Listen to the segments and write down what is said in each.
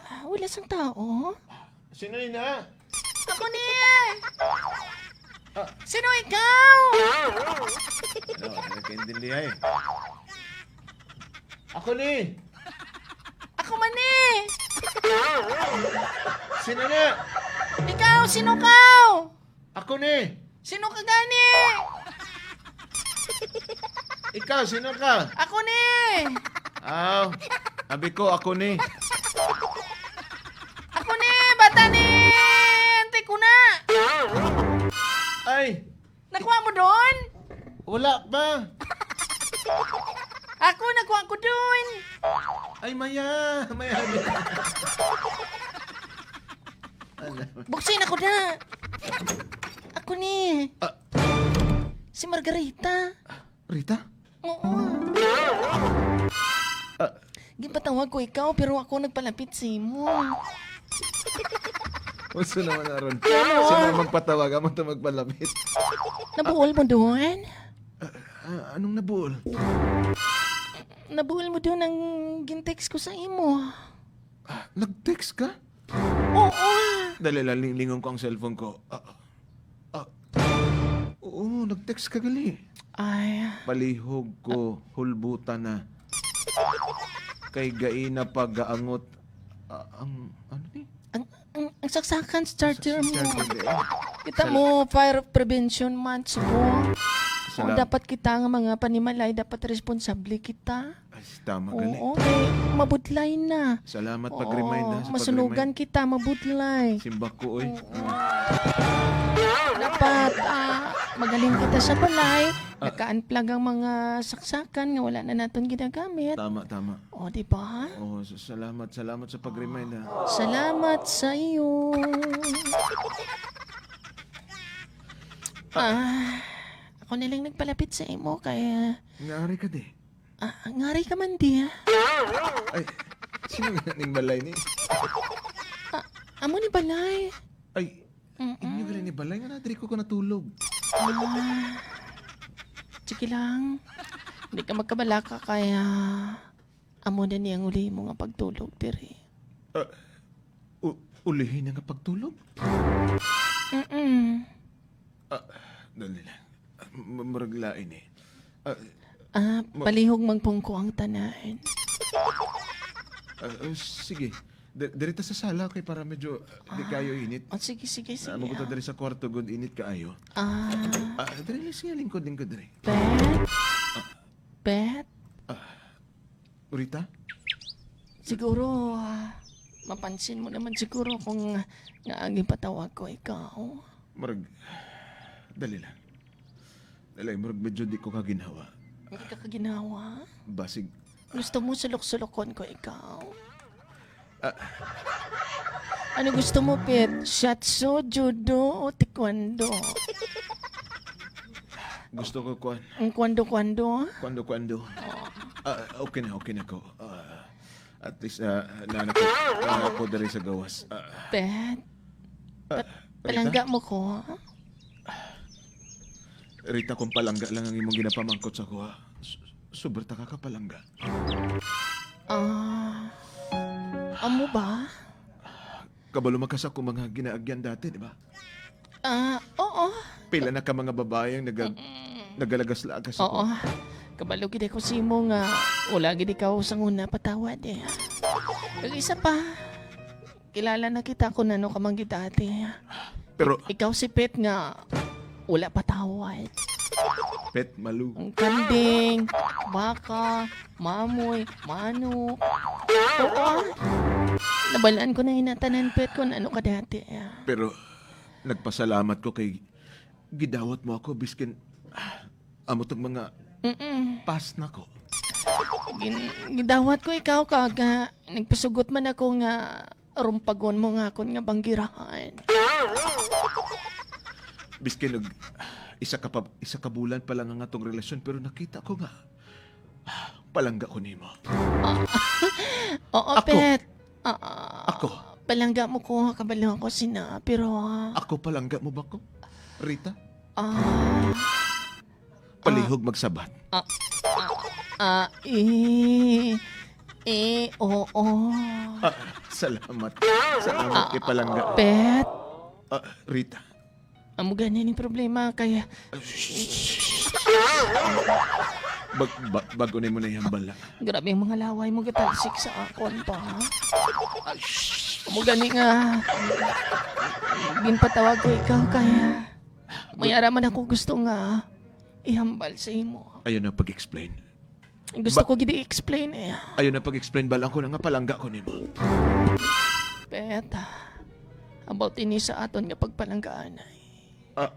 Wala sang tao. Sino yun na? Ako ni! Sino ikaw? Ano, nagkaintindihan eh. Ako ni! Ako man eh! Sino na? Ikaw, sino ka? Ako ni! Sino ka gani? Ikaw, sino ka? Ako ni! Aw, abi ko, ako ni. Ako ni! Bata ni! Ante ko na! Ay, Nakuha mo doon? wala pa. Ako, nakuha ko doon! Ay, maya. Maya. Ano? Buksin ako na! Ako ni! Ah. Si Margarita. Rita? Oo. Ah. Gipatawag ko ikaw pero ako nagpalapit sa imo. Uso naman aron. Sino magpatawag? Amo to magpalapit. Nabuol mo doon? Ah, anong nabuol? Nabuol mo doon ang gintext ko sa imo. Ah, nag-text ka? Oo. Dali lang, lingon ko ang cellphone ko. Ah, ah, oo, nag-text ka gali. Ay, Palihog ko, hulbuta na. Kay gaina pag-aangot. Ah, ang, ano ni? Ang saksakan sa charger mo. Charger, eh. Kita mo, Fire Prevention Month mo. Oo, Salamat. dapat kita nga mga panimalay, dapat responsable kita. Ay, tama gali. Oo, kay mabudlay na. Salamat pag-remind ha. Oo, Sa masunugan kita, mabudlay. pag-remind. Simbak ko, oy. Dapat magaling kita sa balay, naka-unplug ang mga saksakan nga wala na naton ginagamit. Tama, tama. O, di ba? Oh, salamat, salamat sa pag-remind ha. Salamat sa iyo. Ah, ako na lang nagpalapit sa imo kaya Ngari ka di. Ngari ka man di. Ah. Ay, sino nga ning balay ni? Amo ni balay. Ay, inyo gali ni balay nga na diri ko natulog. Ah, sige lang. Hindi ka magkabalaka kaya amo na niyang uli mo nga pagtulog diri. Uh, ulihin na nga pagtulog? Mm. Ah, dali lang. Ah, murag lain eh. Ah, Ah, palihog magpungko ang tanan. ah, ah, sige. Diri ta sa sala kay para medyo di kayo init. Oh, sige, sige, sige. Amo ko ta diri sa kwarto gud init kaayo. Ah, Ah, diri lang siya lingkod lingkod diri. Bet? Bet? Rita? Siguro, mapansin mo naman siguro kung nga ang ipatawag ko ikaw. Murag dali lang. Dali, murag medyo di ko kaginawa. Hindi ka kaginawa. Basig Gusto mo sulok-sulokon ko ikaw. Ah. Ano gusto mo, Pet? Shatsu, judo, o taekwondo? Gusto ko kuan. Ang kwando-kwando? Kwando kwando. Ah, okay na ko. Ah, at least nana ko diri sa gawas. Ah, Pet? ah, Palangga mo ko? Rita, kung palangga lang ang imong ginapamangkot sa kuha. Sobra ta ka kapalangga. Ah, amo ba? Kabalo makas ako mga ginaagyan dati, di ba? Ah, oo. Pila na ka mga babae ang nagalagas-lagas Oo. ako. Kabalo gid ako sa imo nga wala gid ikaw sa nguna patawad eh. Kag isa pa, kilala na kita kung ano ka man gid dati. Pero, Ikaw si Pet nga wala patawad. Pet Malu, Ang kanding, baka, mamoy, manok. Oo. Nabalaan ko na hinatanan, Pet, kung ano ka dati. Pero nagpasalamat ko kay gidawat mo ako biskin amo tong mga pas na ko. Gidawat ko ikaw kaga nagpasugot man ako nga rumpagon mo nga akon nga banggirahan. Biskin og isa ka bulan pa lang ang atong relasyon pero nakita ko nga palangga ko nimo. Oo, Ako? Pet. Ah, Ako? Palangga mo ko, kabalo ko sina, pero Ako palangga mo ba ko? Rita? ah, Palihog magsabat. ah, eh, eh, oo. Ah. Salamat. Salamat kay palangga. Pet, Ah, Rita. amo gani ning problema kaya Bago na mo na yung bala. grabe ang mga laway mo gatalsik sa akon pa. Amo gani nga ginpatawag ko ikaw kaya may araman ako gusto nga ihambal sa imo. Ayaw na pag-explain. Gusto ko gid i-explain eh. Ayaw na pag-explain. Balang ko na nga palangga ko nimo. Pet, about ini sa aton nga pagpalanggaan ay. Ah,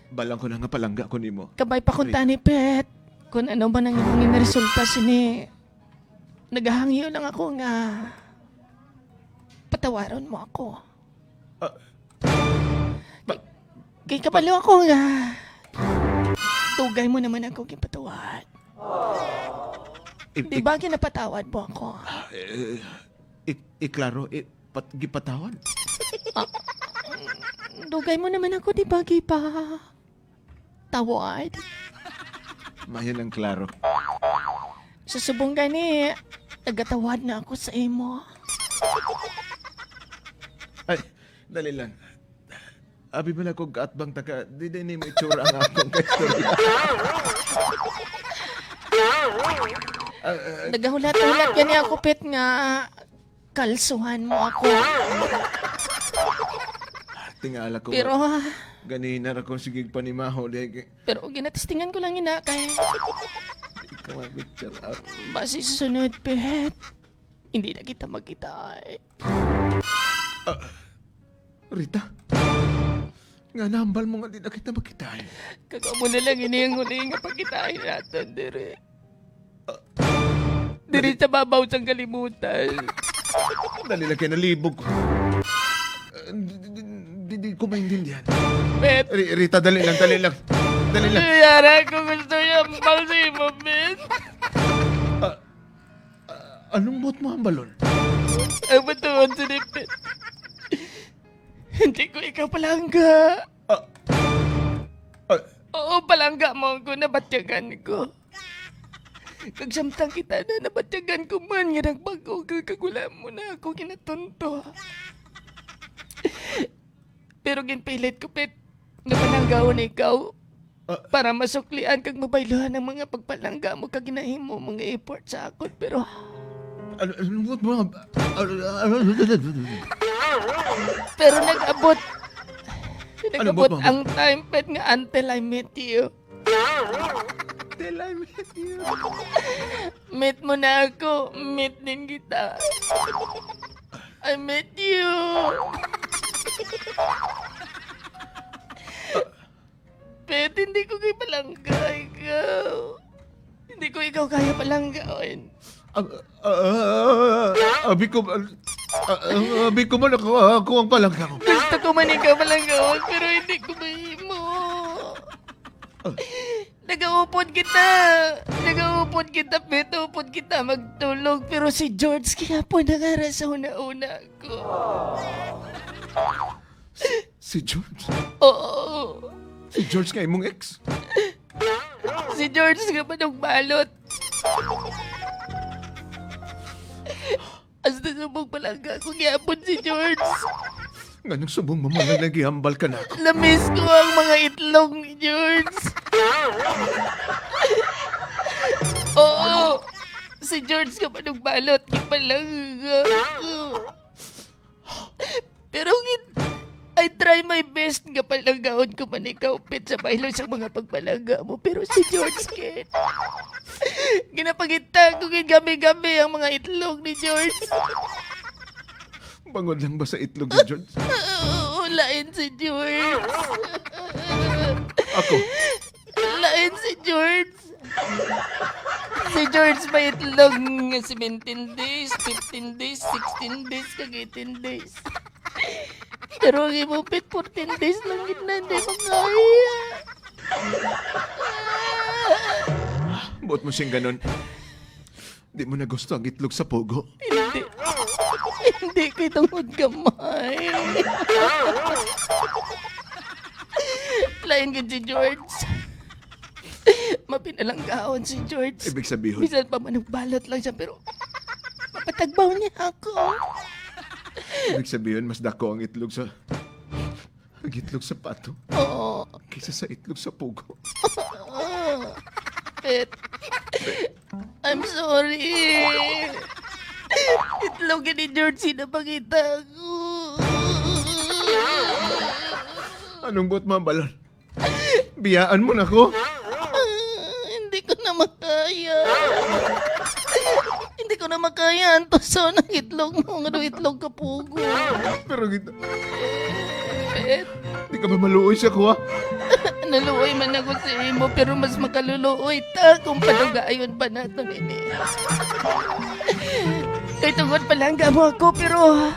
balang ko na nga palangga ko nimo. Kabay pa kung tani, Pet. Kung ano ba nang imong resulta sini. Nagahangyo lang ako nga patawaron mo ako. Ah, Kay kabalo ako nga tugay mo naman ako gipatawad. Di ba ginapatawad mo ako? Eh, iklaro, gipatawad. Dugay mo naman ako, di ba, gipa? Tawad. Mayan ang klaro. Sa subong gani, nagatawad na ako sa imo. Ay, dali lang. Abi mo lang kung kaatbang taka, di ni mo itsura ang akong kaistorya. Nagahulat-hulat gani ako, Pet, nga kalsuhan mo ako. Tingala ko. Pero, Ganina ra kong sigig panimaho. Di, pero ginatistingan ko lang ina kay ikaw ang picture out. base sa sunod, Pet. Hindi na kita magkita. Eh. Rita, nga nambal mo nga di na kita makita. Eh. Kagamo na lang ini ang huli nga pagkitain natin, dire. Dire sa babaw sang kalimutan. Dali lang kayo nalibog ko. Eh, di ko maintindihan. Pet, Rita, dali lang, dali lang. Dali lang. yara ko gusto yung sa imo, Pet. Anong buot mo ang balon? Ang matuon sa ni Pet. Hindi ko ikaw palangga. Ah, ah, Oo, palangga mo ako, nabatyagan ko. Kag samtang kita na nabatyagan ko man nga nagbago ka kagula mo na ako kinatonto. Pero ginpilit ko, Pet, nga palanggaon ikaw Ah. para masuklian kag mabayluhan ang mga pagpalangga mo kag ginahimo mga effort sa akon pero anong buot mo ang... pero nag-abot Ano nag-abot ba, ma'am? ang time, Pet, nga until I met you. Till I met you. Meet mo na ako. Meet din kita. I met you. Pet, hindi ko kayo palangga ikaw. Hindi ko ikaw kaya palanggaon. Ah, ah, ah, abi ko... abi ko man ako ang palangga mo. Gusto ko man ikaw palanggaon, pero hindi ko mahimo. Nag-uupod kita. Nag-uupod kita, Pet. Upod kita magtulog. Pero si George kaya po nangara sa una-una ko. Si George? Oo. Si George nga imong ex? Si George nga pa balot. As nasubog palangga ko gihapon si George. Nga nang subong mo man nagihambal ka na ako. Namiss ko ang mga itlog ni George. Oo. Si George ka pa balot. Palangga ko. Pero I try my best nga palanggaon ko man ikaw, Pet, sa baylo sa mga pagpalangga mo. Pero si George Ken, ginapagita ko gabi-gabi ang mga itlog ni George. Bangod lang ba sa itlog ni George? Oo, lain si George. Ako, Lain si George. Si George may itlog nga 17 days, 15 days, 16 days, kag 18 days. Pero ang imong pet, 14 days lang gid na, hindi mo kaya. buot mo siyang ganun. Di mo na gusto ang itlog sa pogo. Hindi. Hindi kay tungod gamay. Lain gid si George. Mapinalanggaon si George. Ibig sabihin, Bisan pa man nagbalot lang siya pero Patagbaw niya ako. Ibig sabihin, mas dako ang itlog sa pato Oo. kaysa sa itlog sa pugo. Pet, I'm sorry. Itlog ni George sinapakita ko. Anong buot, Mambalon? Biyaan mo na ko. Ah, hindi ko na makaya. Hindi ko na makaya ang tuso ng itlog mo. Ano itlog ka pugo? Pero gita, Pet, di ka ba maluoy sa kuha? naluoy man ako sa imo pero mas makaluluoy ta kung padugayon pa nato nini. Kay tungod palangga mo ako pero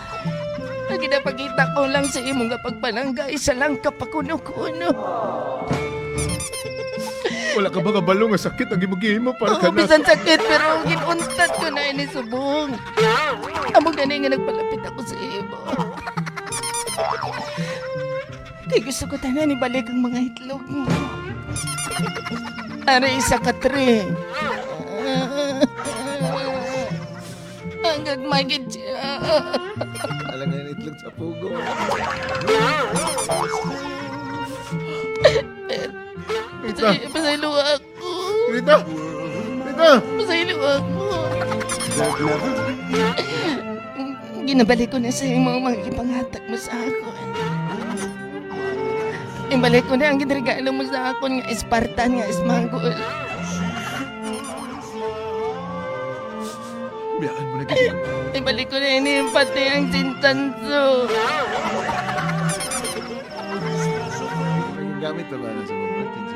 ang ginapakita ko lang sa imo nga pagpalangga isa lang kapakuno-kuno. Wala ka ba kabalo nga sakit ang gimugihimo para Oo, ka na? bisan sakit pero ginuntat ko na ini subong. Amo gani nga nagpalapit ako sa imo. Kay gusto ko tanan ibalik ang mga itlog mo. Ara isa ka tre. Ang gagmagid siya. Alam nga yung itlog sa pugo. Rita! Pasaylo ako. Rita! Rita! Pasaylo ako. Ginabalik ko na sa imo ang mga ipanghatag mo sa akon. Ibalik ko na ang ginregalo mo sa akon nga Spartan nga Ismagol. Biyaan mo na gid. Ibalik ko na ini pati ang sintanso. Gamit na ba na sa mga protein?